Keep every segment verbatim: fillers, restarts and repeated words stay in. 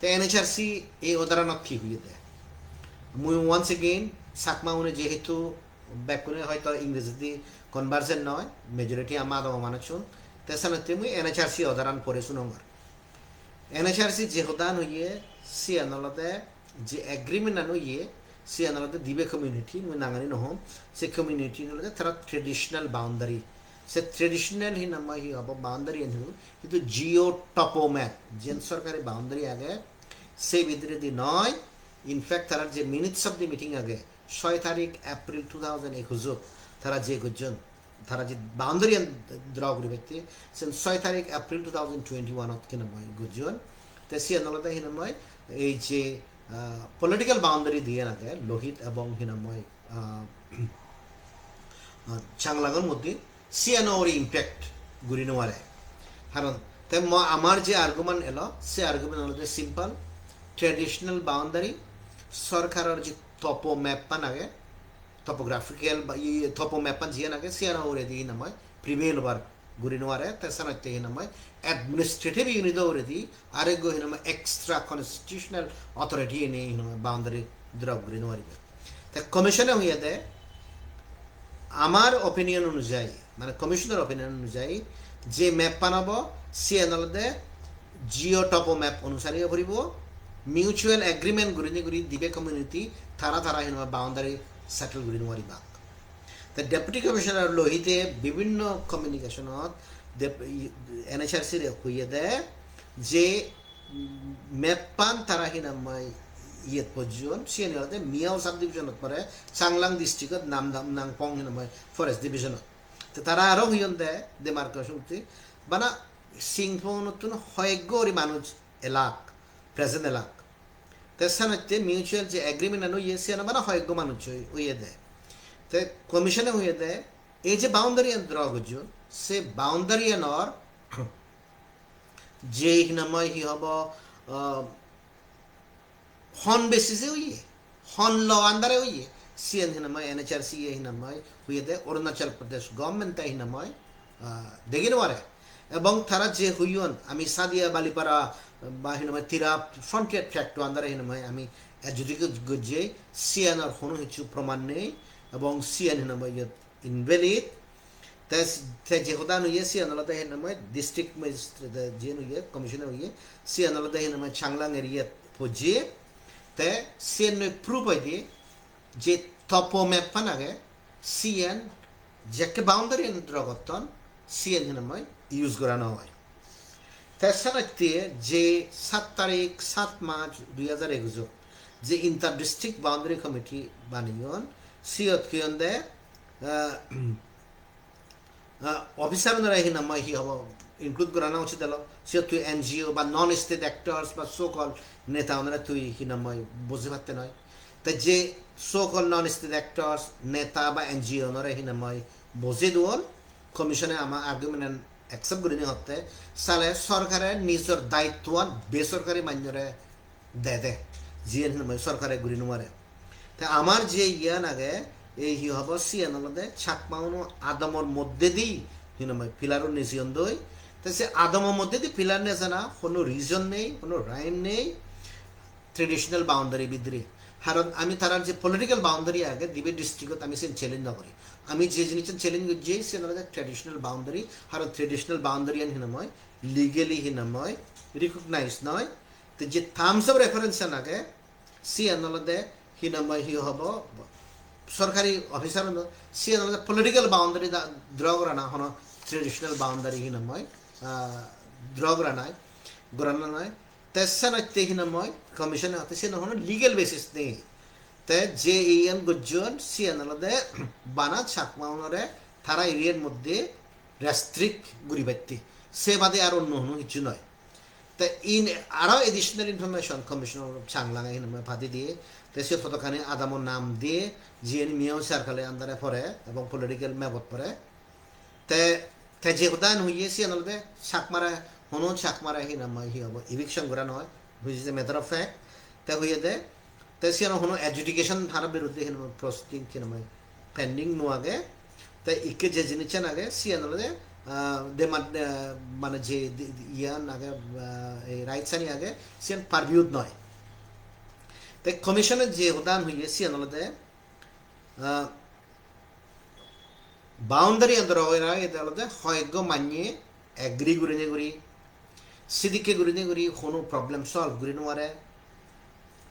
Te N H R C ei order-anot hi hoyede? Mui once again, Chakma une jehetu bekkune hoyto Ingrejidi conversant noi, majority ama adamo manuchun, te senotte mui N H R C order-an pore sunongor. N H R C je hodan hoye, siyan olode je agreement-an oye, siyan olode dibe community, mui nangani no hom, se community olode tara traditional boundary. Se traditional hinamai hi hobo boundary-an hintu, hintu geo topo map, jen sorkari boundary age, se bidiredi noi. In fact, tarar je minutes of the meeting age, soi tarik April two thousand ekuj-ot tara je gojjon, tara je boundary-an draw guribatte, sen soi tarik April two thousand twenty-one-ot hinamai gojjon. Te siyan olode hinamai ei je, ah, political boundary diyan age Lohit ebong hinamai, ah, ah, Changlang-or moddhe, siyan ugure impact guri no pare. Karon te mo-, amar je argument elo, se argument olode simple, traditional boundary, sorkaror je topo map-an age, topographical ba iye topo map-an jiyan age, siyan uguredi hinamai prevail obar guri no pare, te senotte hinamai administrative unit-o uguredi arekko hinamai extra constitutional authority ene hinamai boundary draw guri no paribe. Te commission-e hoyede, amar opinion onujayi, mane commission-or opinion onujayi, je map-an obo, siyan olode geo topo map onusare oiye poribo, mutual agreement gurinei guri dibe community tara tara hinamai boundary settle guri no paribak. Te Deputy Commissioner Lohite bibinno communication-ot dep-, i-, N H R C-re hoyede je, mm, map-an tara hinamai iyet pojjon, siyeni olode Miao subdivision-ot pore, Changlang district-ot Namdam, Nangpong hinamai forest division-ot. Te tara aro hoyonde demarcation-otte, bana Singpho-unottun hoyekko guri manuj elak, present elak. Te senotte mutual je agreement-an oye, siyan bana hoyekko manuj oy-, oyede. Te commission-e hoyede, ei je boundary-an draw gojjon, se boundary-anor je hinamai hi hobo, ah, hon basis-e oye, hon law under-e oye, siyan hinamai N H R C-e hinamai hoyede Arunachal Pradesh government-e hinamai, ah, degi no pare. Ebong tara je hoyon, ami Sadia Balipara ba hinamai Tirap Frontier Tract-o under-e hinamai ami adjudicate gojjei, siyanor hono hissu proman nei, ebong siyan hinamai iyot invalid. Te, te je hodan oye, siyan olode hinamai district magistrate, jiyan oye, commissioner oye, siyan olode hinamai Changlang area-t pojje. Te siyan noi proof oide je topo map-an age, siyan jekke boundary-an draw gotton, siyan hinamai use gora no oi. Te senotte je saat tarik, saat March dui hajar ekuj-ot je inter district boundary committee baneyon, siyot hoyonde, ah, ah, officer-unore hinamai hi hobo include gorana uchit elo, siyot tui N G O ba non state actors ba so called neta-unore tui hinamai boje patte noi. Te je so called non state actors, neta ba N G O-unore hinamai boje duon, commission-e ama argument-an accept gurinei hotte, sale sorkare nijor daittoan besorkari manjore dede, jiyen hinamai sorkare guri no pare. Te amar je iyan age, ei hi hobo, siyan olode Chakma-uno adamor moddedi hinamai pillar-un nejeyondoi. Te se adamor moddedi pillar nejana hono reason nei, hono rhyme nei traditional boundary bidire. Karon ami tarar je political boundary age, dibe district-ot ami sen challenge no gori. Ami je jinissan challenge gojji, siyan olode traditional boundary, karon traditional boundary-an hinamai legally hinamai recognize noi. Te je terms of reference-an age, siyan olode hinamai hi hobo, sorkari officer-uno, siyan olode political boundary da draw gorana, hono traditional boundary hinamai, ah, draw gorana, gorana noi. Te senotte hinamai commission-e hotte siyan hono legal basis nei. Te je iyan gojjon, siyan olode bana Chakma-unore tara area-r moddhe restrict guribatte. Se bade ar onno hono hissu noi. Te in aro additional information Commissioner Changlang-e hinamai padi diye, te siyot hodokkani adamo nam diye, jiyen Miao circle-e under-e pore ebong political map-ot pore. Te, te je hodan hoye siyan olode Chakmare, hono Chakmare hinamai hi hobo, eviction gora noi, which is a matter of fact. Te hoyede, te siyan hono adjudication tara biruddhe hinamai proceeding hinamai pending no age. Te ikke je jinissan age, siyan olode, ah, demand, ah, mane je di-, di-, iyan age, ah, ei rights ani age, siyan purview-t noi. Te commission-e je hodan hoye siyan olode, ah, boundary andor oi rage, eta olode hoyekko manye agree gurinei guri, sidikke gurinei guri hono problem solve guri no pare.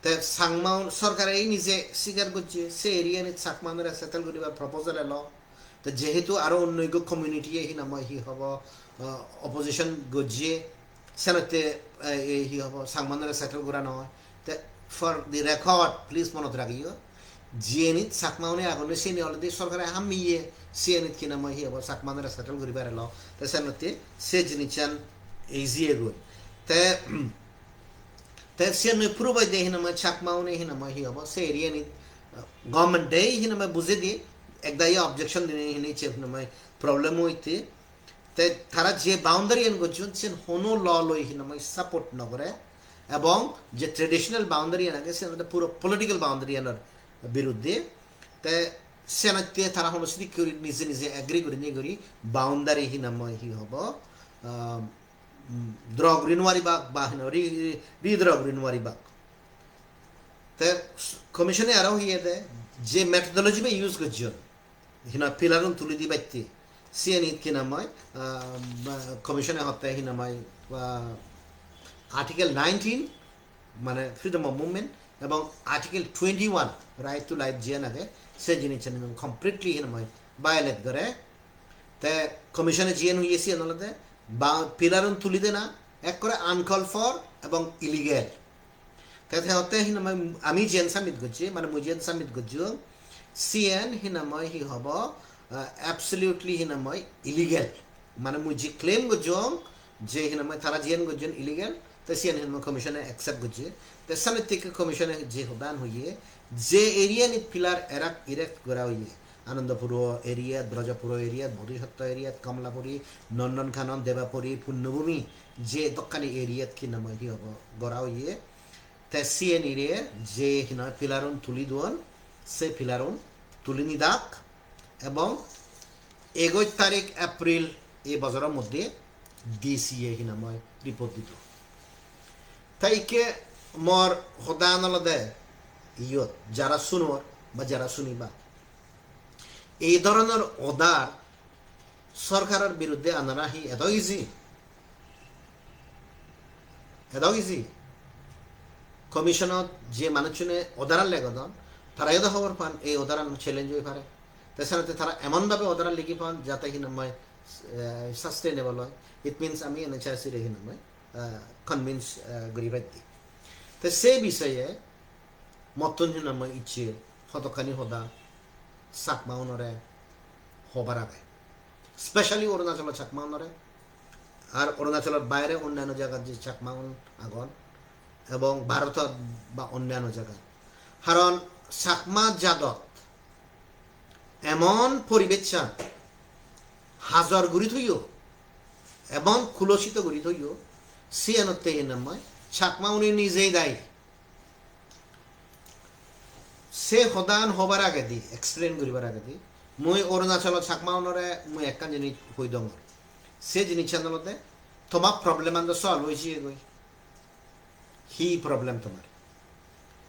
Te Changma un-, sorkare ei nije sikar gojje, se area-nit Chakma unore settle guribar proposal elo. Te jehetu aro onno ekko community-e hi nang hoi hi hobo, ah, opposition gojje, senotte, eh, ei hi hobo, Changma unore settle gora no oi. Te for the record, please monot ragiyo, jiyenit Chakma une agonne siyeni already sorkare hammiye, siyenit hi nang hoi hi hobo, Chakma unore settle guribar elo. Te senotte se jinissan easy egoi. Te, te siyen noi puro baide hi nang hoi Chakma une hi nang hoi hi hobo, se area-nit, uh, government-e hi nang hoi bujedi, ekdagi objection dinei hi nang hoi problem oite. Te tara je boundary-an gojjon, siyen hono law loi hi nang hoi support no gore, ebong je traditional boundary-an age, siyen olode puro political boundary-anor biruddhe. Te senotte tara hono sidikke guri nije nije agree gurinei guri boundary hi nang hoi hi hobo, ah, mm, draw guri no paribak ba hi nang hoi re-, re-, redraw guri no paribak. Te commission-e aro hoyede je methodology be use gojjon, hi nang hoi pillar-un tuli dibatte, siyenit hi nang hoi, ah, ba commission-e hotte hi nang hoi, ah, Article nineteen, mane freedom of movement, ebong Article twenty-one, right to life, jiyan age, se jinissan completely hi nang hoi violate gore. Te commission-e jiyen hoye siyen olode ba pillar-un tuli dena ekkore uncalled for ebong illegal. Te, te hotte hi nang hoi ami jiyen submit gojji, mane mui jiyen submit gojjong, siyen hi nang hoi hi hobo, ah, absolutely hi nang hoi illegal. Mane mui je claim gojjong, je hi nang hoi tara jiyen gojjon illegal, te siyen hi nang hoi commission-e accept gojje. Te senotte commission-e je hodan hoye, je area-nit pillar erak erect gora oye, Anandapuro area-t, Brajapuro area-t, Bodhisatto area-t, Kamlapuri, Nandankanan, Debapuri, Punyabhumi, je dokkani area-t hi nang hoi hi hobo gora oye. Te siyenire je hi nang hoi pillar-un tuli duon, se pillar-un tuli nidak, ebong egoj tarik April ei bojoro moddhe D C-e hi nang hoi report dido. Te ikke mor hodan olode iyot jara sunor ba jara suniba, ei dhoronor order sorkaror biruddhe anana hi edo easy? Edo easy? Commission-ot je manuchune order-an legodon, tarayo do hobor pan ei order-an challenge oi pare. Te senotte tara emon bhabe order-an ligi pan jate hi nang hoi, eh, sustainable oi. It means ami N H R C re hi nang hoi, eh, convince, eh, guri paide. Te se bisoye mottun hi nang hoi icche hodokkani hoda Chakma unore hobar age. Specially Arunachalo Chakma unore, ar Arunachalor baire onnanno jagat je Chakma un agon, ebong Bharotot ba onnanno jagat. Karon Chakma jadot emon poribessan hajor guri toyo, emon kulosito guri toyo, siyanotte hi nang hoi Chakma une nijei dayi. Se hodan hobar agedi, explain guribar agedi, mui Arunachalo Chakma unore mui ekkan jinis hoi dongor. Se jinissan olode, toma problem an do solve oi jiyegoi. Hi problem tomar?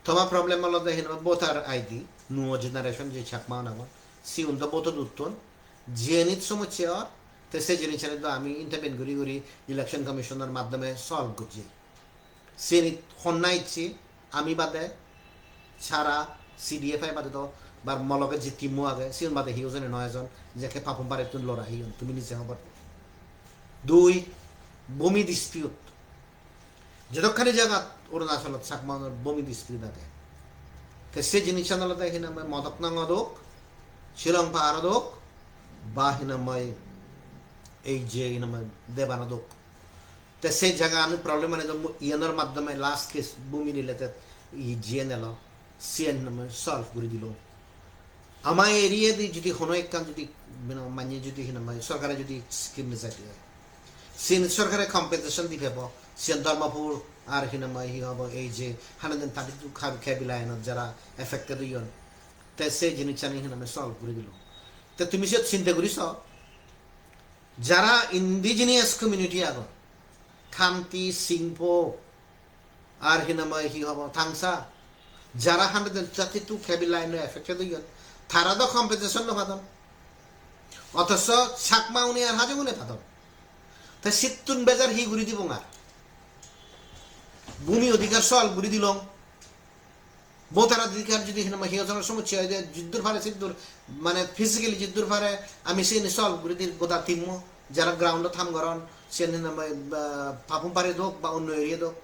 Toma problem olode hi nang hoi voter I D, nuo generation je Chakma un agon, siun do vote-ot utton, jiyenit somosse or, te se jinissanit do ami intervene guri guri Election Commission-or maddhome solve gojji. Siyenit honna icche, ami bade, sara C D F I bade do, ba mo loge je team-o age, siyon bade hiyo jone noi ejon, jekke Papum Pare-ttun lora heyon, tumi nije hobor po. Dui, bhumi dispute. Jedokkani jagat Arunachalot Chakma-unor bhumi dispute age. Te se jinissan olode hi nang hoi Modoknang odok, Shillong pahar odok, ba hi nang hoi ei je hi nang hoi Deban odok. Te se jaga ami problem ani do mu-, iyanor maddhome last case bhumi related i jiyen elo, siyen ami solve guri dilo. Ama area di jodi hono ekkan jodi, you know, manye jodi hi nang hoi sorkare jodi scheme nejai diye, siyen sorkare compensation di pebo, siyen Dharmapur ar hi nang hoi hi hobo ei je hundred and thirty-two Kab-, Kabi line-ot jara affected oyon. Te se jinisani hi nang hoi solve guri dilo. Te tumi siyot chinte guri so, Jara indigenous community agon, Khamti, Singpho, ar hinamai hi hobo, Tangsa, jara hundred and thirty-two K V line-o affected oyon, tara do compensation no padon. Othoso Chakma une ar Hajong une padon. Te sittun bejar hi guri dibong ar? Bhumi odhikar solve guri dilong. Voter adhikar jodi hinamai hi hono somossya oide, jiddur pare siddur, mane physically jiddur pare, ami siyeni solve guri dir goda team-o, jara ground-ot ham goron, siyen hinamai, ah, Papum Pare dok ba onno area dok.